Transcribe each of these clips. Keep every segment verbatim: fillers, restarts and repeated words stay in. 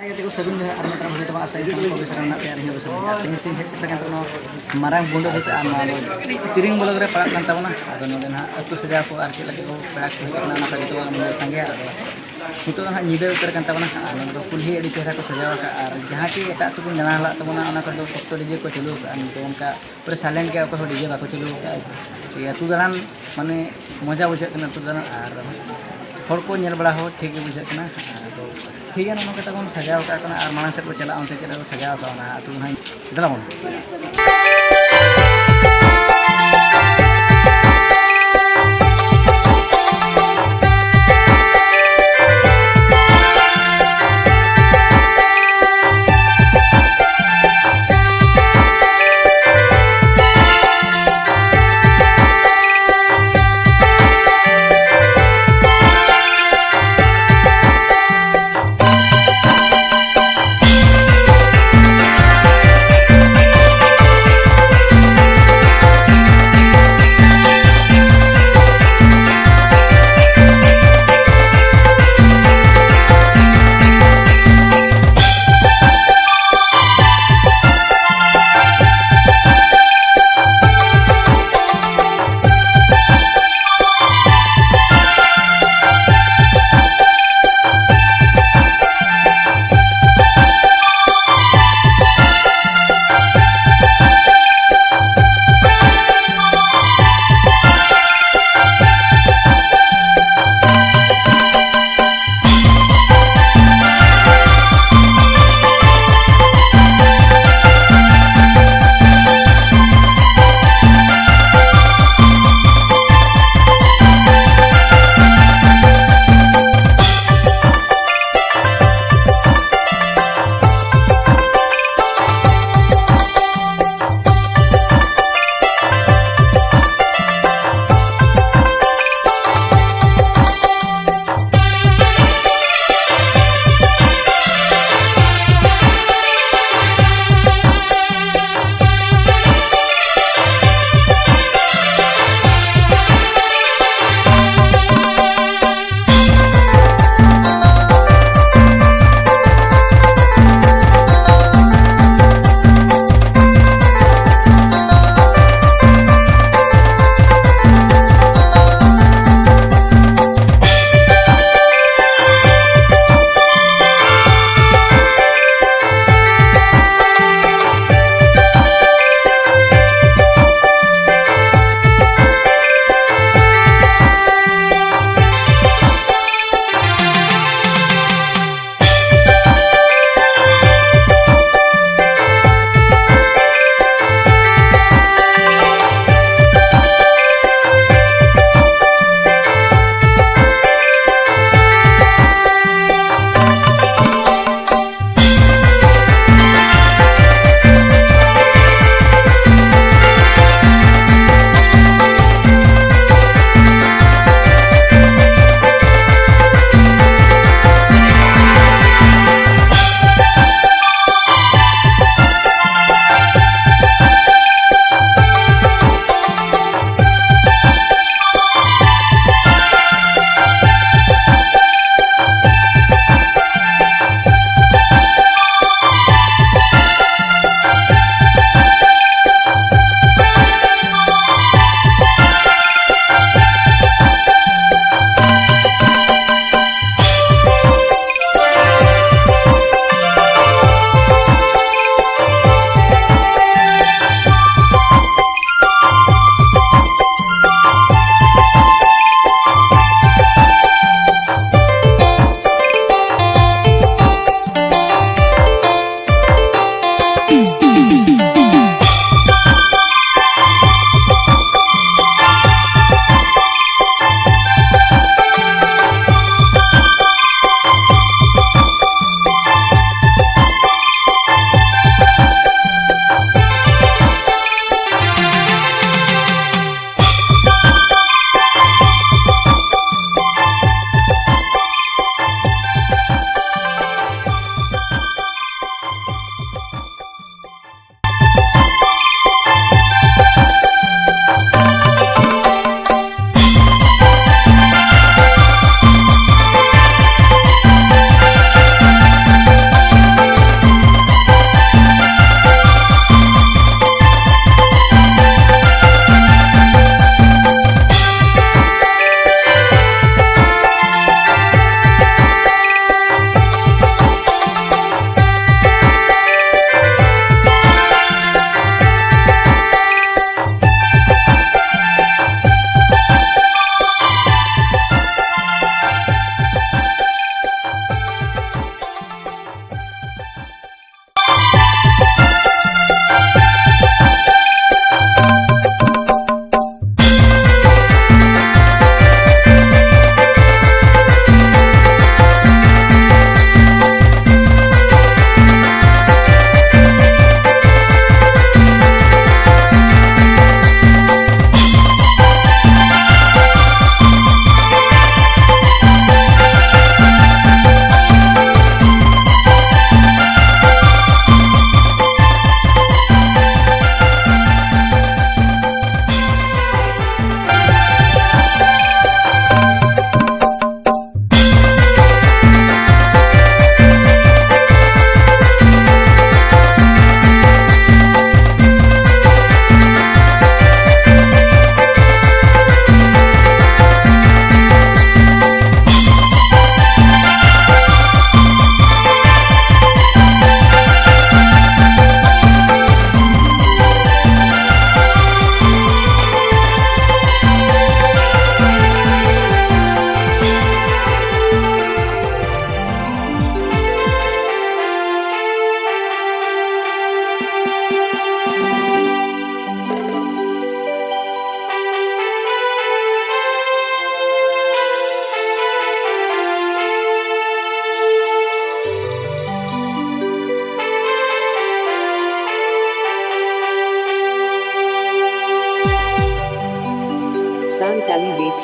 ᱜᱟᱛᱮ ᱠᱚ ᱥᱟᱹᱜᱩᱱ ᱡᱚᱦᱟᱨ ᱟᱨ ᱢᱤᱫᱴᱟᱝ video ᱛᱮᱵᱚᱱ ᱟᱥᱟ ᱠᱚᱨᱮ ᱥᱮᱴᱮᱨ ᱢᱮᱱᱟᱜ ᱯᱮᱭᱟ ᱟᱨ ᱤᱧ ᱦᱚᱸ ᱵᱮᱥ ᱵᱟᱲᱟ ᱜᱮ᱾ ᱛᱮᱦᱮᱧ ᱥᱮᱧ ᱦᱮᱡ ᱥᱮᱴᱮᱨ ᱟᱠᱟᱱ ᱛᱟᱵᱚᱱᱟ ᱢᱟᱨᱟᱝ ᱵᱩᱸᱰᱟᱹ ᱵᱩᱴᱟᱹ ᱟᱨ ᱱᱚᱣᱟ ᱫᱚ ᱛᱤᱨᱤᱝ ᱵᱞᱚᱠ ᱨᱮ ᱯᱟᱲᱟᱜ ᱠᱟᱱ ᱛᱟᱵᱚᱱᱟ᱾ ᱟᱫᱚ ᱱᱚᱰᱮ ᱱᱟᱦᱟᱜ ᱟᱹᱛᱩ ᱥᱟᱡᱟᱣ ᱠᱚ ᱟᱨ ᱪᱮᱫ ᱞᱮᱠᱟ ᱠᱚ ᱯᱮᱲᱟ ᱠᱚ ᱦᱮᱡ ᱟᱠᱟᱱᱟ ᱚᱱᱟ ᱠᱚ ᱡᱚᱛᱚ ᱵᱚᱱ ᱧᱮᱞ ᱥᱟᱸᱜᱮᱭᱟ᱾ ᱟᱫᱚ ᱱᱤᱛᱚᱜ ᱫᱚ ᱱᱟᱦᱟᱜ ᱧᱤᱫᱟᱹ ᱩᱛᱟᱹᱨ ᱠᱟᱱ ᱛᱟᱵᱚᱱᱟ ᱟᱨ ᱱᱚᱰᱮ ᱫᱚ ᱠᱩᱞᱦᱤ ᱟᱹᱰᱤ ᱪᱮᱦᱨᱟ ᱠᱚ ᱥᱟᱡᱟᱣ ᱟᱠᱟᱫᱼᱟ ᱟᱨ ᱡᱟᱦᱟᱸ ᱠᱤ ᱮᱴᱟᱜ ᱟᱹᱛᱩ ᱠᱚ ᱫᱟᱬᱟ ᱦᱟᱞᱟᱜ ᱛᱟᱵᱚᱱᱟ ᱚᱱᱟ ᱠᱚᱨᱮ ᱫᱚ ᱥᱚᱠᱛᱚ DJ ᱠᱚ ᱪᱟᱹᱞᱩ ᱟᱠᱟᱫᱼᱟ᱾ ᱱᱤᱛᱚᱜ ᱚᱱᱠᱟ ᱯᱩᱨᱟᱹ silent ᱜᱮ, ᱚᱠᱚᱭ ᱦᱚᱸ DJ ᱵᱟᱠᱚ ᱪᱟᱹᱞᱩ ᱟᱠᱟᱫᱼᱟ᱾ ᱟᱹᱛᱩ ᱫᱟᱬᱟᱱ ᱢᱟᱱᱮ ᱢᱚᱡᱟ ᱵᱩᱡᱷᱟᱹᱜ ᱠᱟᱱᱟ ᱟᱹᱛᱩ ᱫᱟᱬᱟᱱ ᱟᱨ ᱦᱚᱲ ᱠᱚ ᱧᱮᱞ ᱵᱟᱲᱟ ᱦᱚᱸ ᱴᱷᱤᱠ ᱜᱮ ᱵᱩᱡᱷᱟᱹᱜ ᱠᱟᱱᱟ᱾ ᱟᱫᱚ ᱴᱷᱤᱠ ᱜᱮᱭᱟ, ᱱᱚᱜᱼᱚ ᱱᱚᱝᱠᱟ ᱛᱟᱵᱚᱱ ᱥᱟᱡᱟᱣ ᱠᱟᱜ ᱠᱟᱱᱟ ᱟᱨ ᱢᱟᱲᱟᱝ ᱥᱮᱫ ᱵᱚᱱ ᱪᱟᱞᱟᱜᱼᱟ, ᱚᱱᱛᱮ ᱪᱮᱫ ᱞᱮᱠᱟ ᱠᱚ ᱥᱟᱡᱟᱣ ᱠᱟᱜᱼᱟ ᱚᱱᱟ ᱟᱹᱛᱩ ᱱᱟᱦᱟᱜ ᱫᱮᱞᱟ ᱵᱚᱱ᱾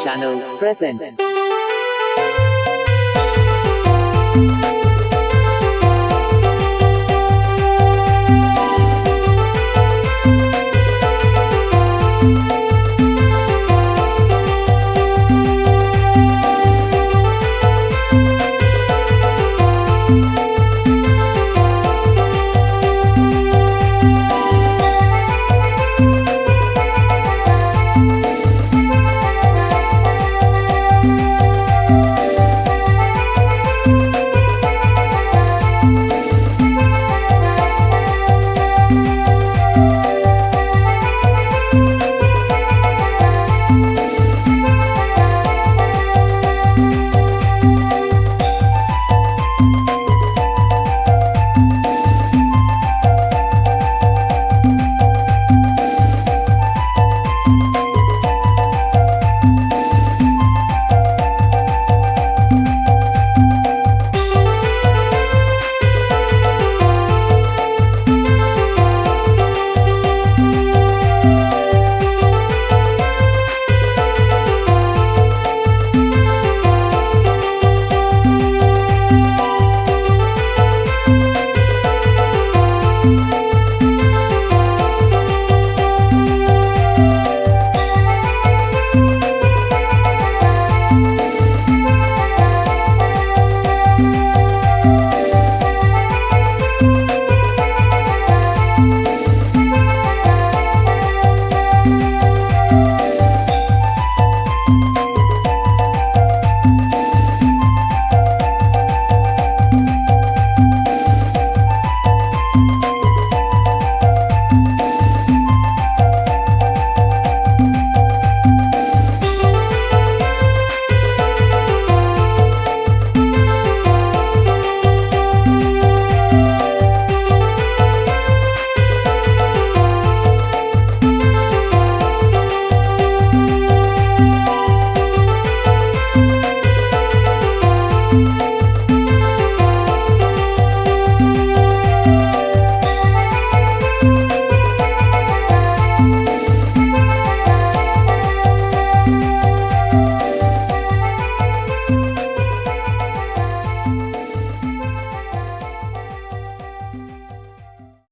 Channel present.